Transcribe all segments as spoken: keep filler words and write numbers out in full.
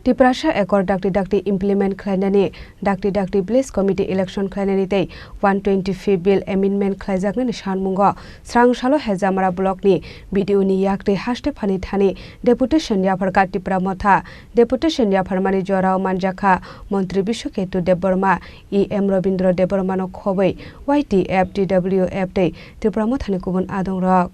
Tiprasa Accord dakti dakti implement khlainani, dakti dakti village committee election khlainani tei one twenty fifth bill amendment khlaijaknani sanmungo srang salo Hejamara block ni B D O ni yaktwi haste phani thani deputation yapharkha Tipra Motha. Deputation yapharmani jorao manjakha Montri Biswaketu Debbarma, E M Robindra Debbarmano khobwi Y T F, T W F tei Tipra Mothani kubun adongrok.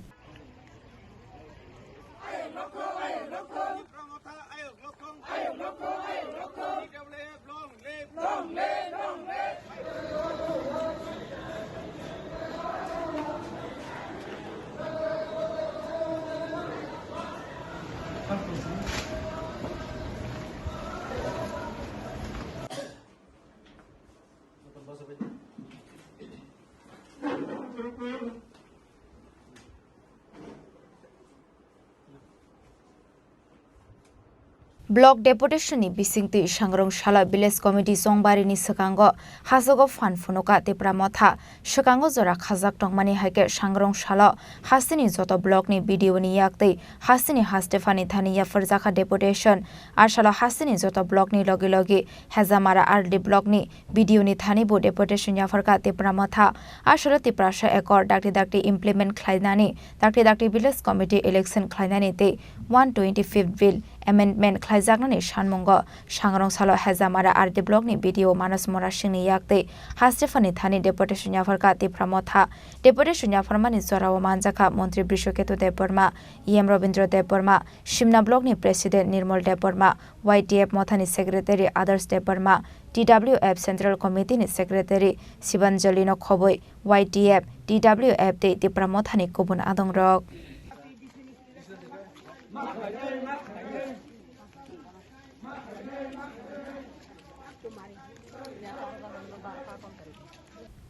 Block deputation ni bisingtwi Sangrong salo village committee chongbari ni swkango hasogo phan phunuka Tipra Motha. Swkango jora khajak tongmani hai khe Sangrong salo hasteni joto block ni B D O ni yaktwi hasteni haste phani thani yapharjakha deputation. A salo hasteni joto block ni logi logi Hejamara R D block ni B D O ni thani bo deputation yapharkha Tipra Motha. A salo Tiprasa Accord dakti dakti implement khlainani, dakti dakti village committee election khlainani tei one twenty fifth bill amendment khlaijaknani sanmungo Sangrong salo Hejamara R D block ni B D O Manas Mora Singh ni yaktwi haste phani thani deputation yapharkha Tipra Motha. Deputation yapharmani jorao manjakha Montri Brishoketu Debbarma, E M Robindra Debbarma, Simna block ni president Nirmal Debbarma, Y T F Mothani secretary Adarsh Debbarma, T W F Central Committee ni secretary Sibanjali no khobwi Y T F, T W F tei Tipra Mothani kubun adongrok.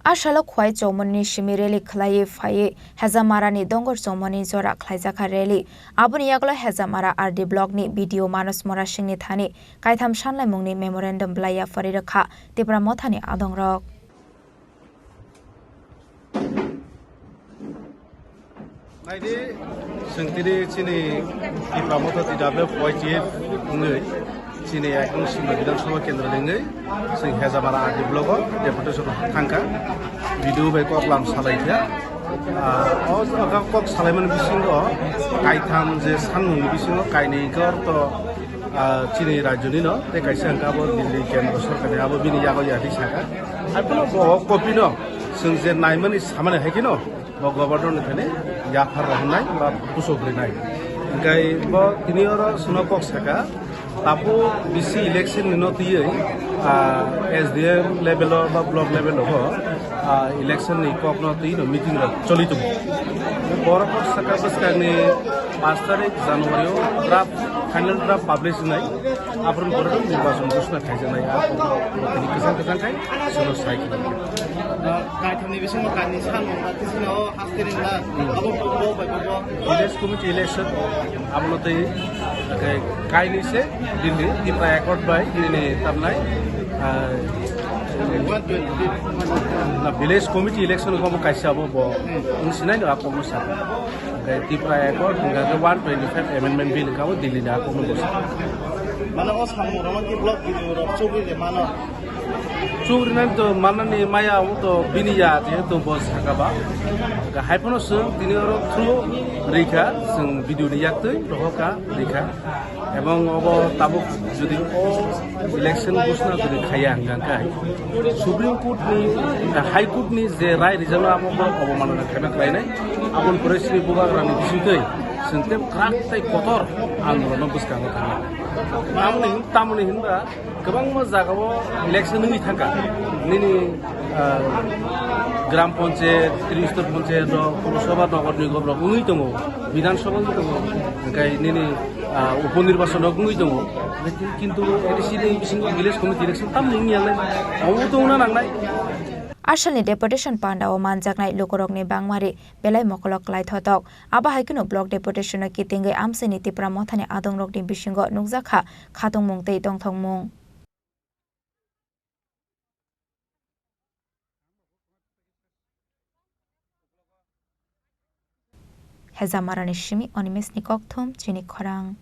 A salo Khwai Chowmani simi rally khlaiwi phaiwi Hejamara ni Dongor Chowmani jora khlaijakha rally. Aboni yagulo Hejamara R D block ni B D O Manas Mora Singh ni thani kaitham sanlaimung ni memorandum bwlai yapharwi rwkha Tipra Mothani adongrok. Naidi, chwng tini chini Tipra Motha T W F Y T F wngwi chini ekdom Simna Bidhan Sabha Kendra ni wngwi chwng Hejamara R D block o deputation thangkha, B D O bai koklam salaikha. Ah, o jaga kok salaimani bisingo kaitham je sanmungni bisingo kainwi khe ortho, ah, chini rajyoni no tei kaisa hwnkhe abo Delhi kendra sorkarni abo bini yago yatwi sakha. Hai phano bo copy no chwng je naimani samani hai kheno bo governor ni thani yaphar rohornai ba pusok rinai. Hingkai bo tini oro chwngno kok saka, tabu B C election ni no twiwi, ah, S D M level o ba block level o bo, ah, election ni kok no twi no meeting rok choli tongo. Borok kok saka bwskang ni pash tarik January o draft, final draft publish wngnai. Aphuru borok nirbachon ghosna khaijaknai, a kok tini kwchang kwchang khai chwngno sai khna. Kaitham ni bisingo kainwi san mung da, tisini o haste ring da, abo bo bai bo. Village committee election, abono tei, tei kainwi se Delhi, Tipra Accord bai nini tamnai, ah, na village committee election ko bo kaisa abo bo, wng sinai no a kok no sa. Hingke Tipra Accord, hingke one twenty five amendment bill hingke abo Delhi ni a kok no bo sa. Mane o samung rok ki block video rok chugui de mano. Chugrinani to manani maya abo to bini ya, jehetu bo saka ba. Hai phano chwng tini oro through rikha, chwng video ni yaktwi rohorkha rikha. Ebong obo tabuk jodi o election ghosna jodi khaiya hwnkha khe Supreme Court ni, High Court ni je rai rijak no abo bo obomanna khaima khlainai. Aboni pore chini bubagra ni bisingtwi chwng tei kwrak tei kotor andolon no bwskango thangna. Tamoni hin-, tamoni hinba kwbangma jagao election wngwi thangkha. Nini, ah, Gram Panchayat, Tristor Panchayat rok, Purosabha, Nagar Nigam rok wngwi tongo, Bidhan Sabha wngwi tongo, hingkai nini, ah, upo nirbachon rok wngwi tongo. Kintu A D C ni bisingo village committee election tamni wngya le, obo to wngna nangnai. Asalni deputation pandao manjaknai lukurokni bangmari belai mokolok kwlai thotok. Abo hai kheno block deputation no kitingwi amchaini Tipra Mothani adongrokni bisingo nukjakha khatungmung tei tongthokmung. Hejamarani simi Animesh ni kokthum chini khorang.